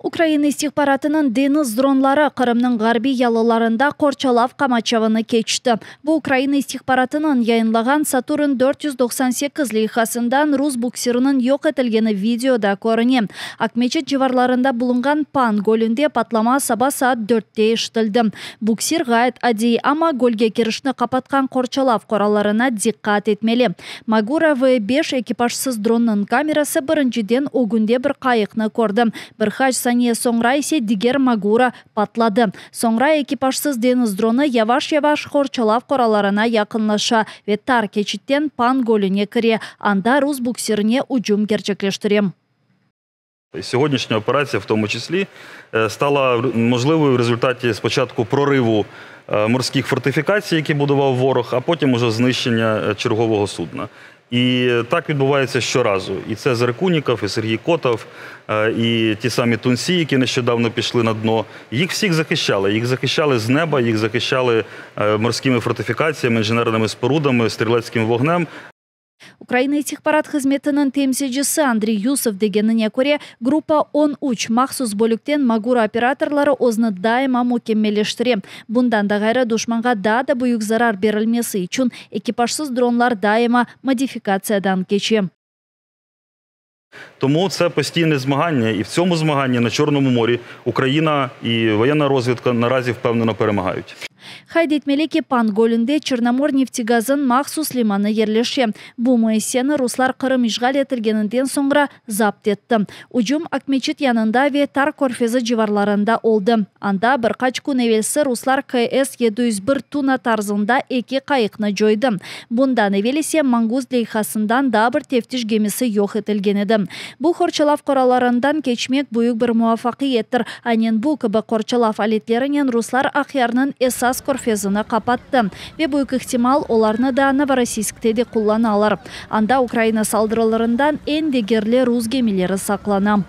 Ukraina istihbaratınıñ deñiz dronları Qırımnıñ ğarbiy yalılarında qorçalav qamaçavını keçti. Bu, Ukraina istihbaratınıñ yayınlağan Saturn 498 leyhasından rus buksiriniñ yoq etilgeni videoda körüne. Aqmeçit civarlarında bulunğan Pan gölünde patlama saba saat dörtte eşitildi. Buksir ğayet adiy, amma gölge kirişni qapatqan qorçalav qoralarına diqqat etmeli. Magura V beş ekipajsız dronnıñ kamerası birinciden ögünde bir qayıqnı kördi, bir qaç saniye soñra ise diger Magura patladı. Soñra ekipajsız deñiz dronı yavaş-yavaş qorçalav qoralarına yaqınlaşa ve tar keçitten Pan gölüne kire, anda rus buksirine ücüm kerçekleştire. Сьогоднішня операція, в тому числі, стала можливою в результаті спочатку прориву морських фортифікацій, які будував ворог, а потім уже знищення чергового судна. І так відбувається щоразу. І це Заркуніков, і Сергій Котов, і ті самі тунці, які нещодавно пішли на дно. Їх всіх захищали. Їх захищали з неба, їх захищали морськими фортифікаціями, інженерними спорудами, стрілецьким вогнем. Ukraina istihbarat hızmetiniñ temsilcisi Andriy Yusov degenine köre, Gruppa 13 mahsus bölükten Magura operatorları özüni daima mükemmelleştire. Bundan da ğayrı, duşmanğa daa da büyük zarar berilmesi içün ekipajsız dronlar daima modifikatsiyadan keçe. Тому це постійне змагання, і в цьому змаганні на Чорному морі Україна і воєнна розвідка наразі впевнено перемагають. Qayd etmeli ki, Pan gölünde Çernomorneftegazıñ mahsus limanı yerleşe. Bu müessiseni ruslar Qırım işğal etilgeninden soñra zapt etti. Ücüm Aqmeçit yanında ve Tar körfezi civarlarında oldı. Anda bir qaç kün evelsi ruslar KS 701 Tuna tarzında eki qayıqnı coydı. Bundan evel ise Mangust leyhasından daa bir teftiş gemisi yoq etilgen edi. Bu qorçalav qoralarından keçmek büyük bir muvafaqiyettir. Aynen bu kibi qorçalav aletlerinen ruslar Aqyarnıñ esas körfezini qapattı. Ve büyük ihtimal, olarnı da Novorossiyskte de qullanalar. Anda Ukraina saldırılarından eñ degerli rus gemileri saqlana.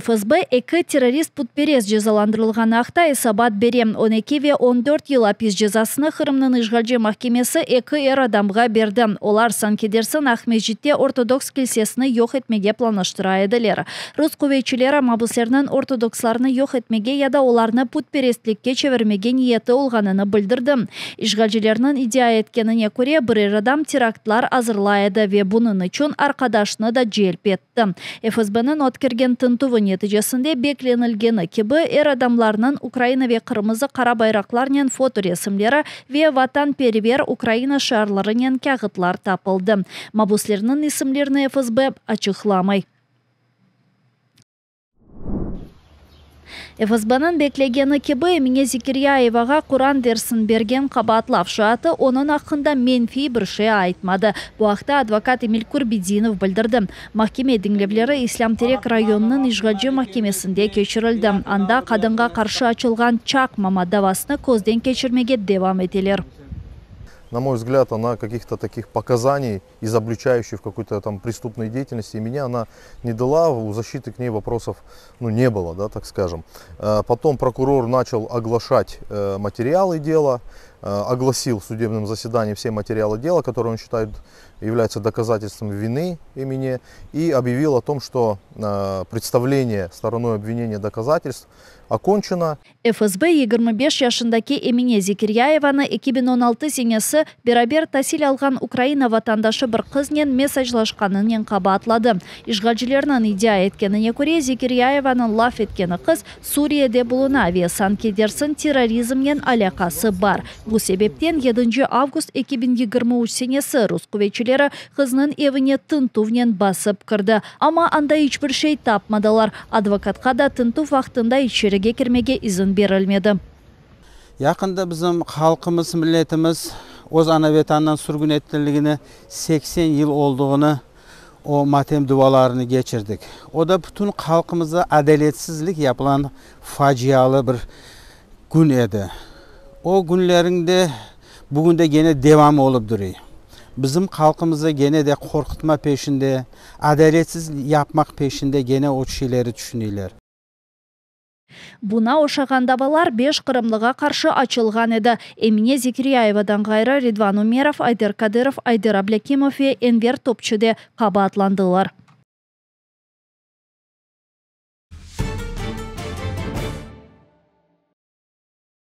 FSB, eki terrorist-putperest cezalandırılğanı aqta esabat bere. 12 ve 14 yıl apis cezasını Qırımnıñ işğalci mahkemesi eki er adamğa berdi. Olar, sanki dersin, Aqmescitte ortodoks kilsesini yoq etmege planlaştıra ediler. Rus quvetçileri mabuslerniñ ortodokslarnı yoq etmege ya da olarnı putperestlikke çevirmege niyeti olğanını bildirdi. İşğalcilerniñ iddia etkenine köre, bir er adam teraktlar azırlay edi ve bunıñ içün arqadaşını da celp etti. FSBniñ ötkergen tintüvi neticesinde beklenilgeni kibi, er adamlarnıñ Ukraina ve qırmızı qara bayraqlarnen fotoresimleri ve Vatanperver Ukraina şiarlarınen kâğıtlar tapıldı. Mabuslerniñ isimlerini FSB açıqlamay. FSBniñ beklegeni kibi, Emine Zekeryayevağa Quran dersini bergen qabaatlav şaatı onıñ aqqında menfiy bir şey aytmadı. Bu aqta advokat Emil Kurbedinov bildirdi. Mahkeme diñlevleri İslâm Terek rayonınıñ işğalci mahkemesinde keçirildi. Anda qadınğa qarşı açılğan çaqmama davasını közden keçirmege devam eteler. На мой взгляд, она каких-то таких показаний, изобличающих в какой-то там преступной деятельности, меня она не дала, у защиты к ней вопросов ну, не было, да, так скажем. Потом прокурор начал оглашать материалы дела, огласил в судебном заседании все материалы дела, которые он считает являются доказательством вины Эмине, и объявил о том, что представление стороной обвинения доказательств окончено. FSB 25 yaşındaki Emine Zekiryayevanı 2016 senesi beraber tasil alğan Ukraina vatandaşı bir qıznen mesajlaşqanınen qabaatladı. İşğalcilerniñ iddia etkenine köre, Zekiryayevanıñ laf etkeni qız Suriyede buluna ve sanki dersin terrorizmnen alâqası bar. Bu sebepten yedinci avgust 2023 senesi rus quvetçileri qıznıñ evine tintüvnen basıp kirdi. Amma anda iç bir şey tapmadılar. Advokatqa da tintüv vaqtında içerige kirmege izin berilmedi. Yaqında bizim halqımız, milletimiz öz ana-Vetanından sürgün etildigine 80 yıl olduğını o matem dualarını geçirdik. O da bütün halqımıza adaletsizlik yapılan facialı bir kün edi. O künleriñ de bugün de gene devam olıp duruy. Bizim halqımızı gene de qorqutma peşinde, adaletsiz yapmaq peşinde gene o şeyleri tüşüneyler. Buña oşağan davalar 5 qırımlığa qarşı açılğan edi. Emine Zekiryayevadan ğayrı Ridvan Umerov, Ayder Kadırov, Ayder Ablâkimov ve Enver Topçı de qabaatlandılar.